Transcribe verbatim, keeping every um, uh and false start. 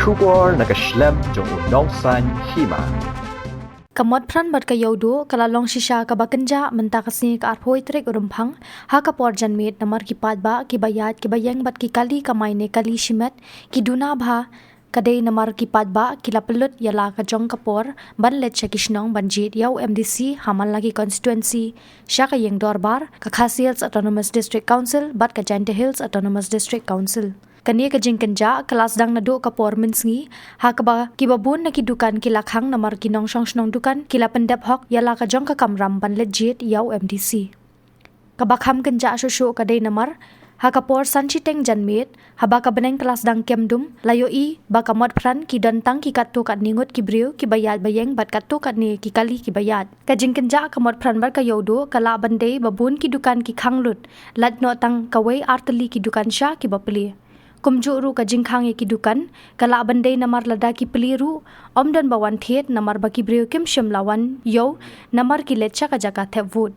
Khubor na ka shlem jong u nongsan hima. Ka Motphran bad ka Ïewduh ka la long shisha kaba kynjah mynta ka sngi ka arphew tarik u Rymphang ha ka por janmiet namar ki paidbah kiba ïaid kiba ïeng bad ki kali kamai ne kali shimet ki duna bha. Ka dei namar ki paidbah ki la pynlut ïa la ka jong ka por ban leit sha ki shnong ban jied ïa u M D C ha man la ki constituency sha ka ïing dorbar ka Khasi Hills Autonomous District Council bad ka Jaintia Hills Autonomous District Council. Kane ka jingkynjah ka la sdang naduh ka por mynsngi ha kaba kiba bun na ki dukan ki la khang namar ki nongshong shnong dukan ki la pyndep hok ïa la ka jong ka kamram ban leit jied ïa u M D C. Kaba kham kynjah shuh shuh ka dei namar ha ka por san shiteng janmiet haba ka bneng ka la sdang kem dum la ïohi ba ka Motphran ki don tang ki katto katne ngut ki briew kiba ïaid ba ïeng bad katto katne ki kali kiba ïaid. Ka jingkynjah ka Motphran bad ka Ïewduh ka lah ban dei ba bun ki dukan ki khang lut, lait noh tang kawei ar tylli ki dukan sha kiba plie. Kumjuh ruh ka jingkhang ïa ki dukan ka lah ban dei namar lada ki plie ruh ym don ba wan thied namar ba ki briew kim shym la wan ïew namar ki leit sha ka jaka thep vote.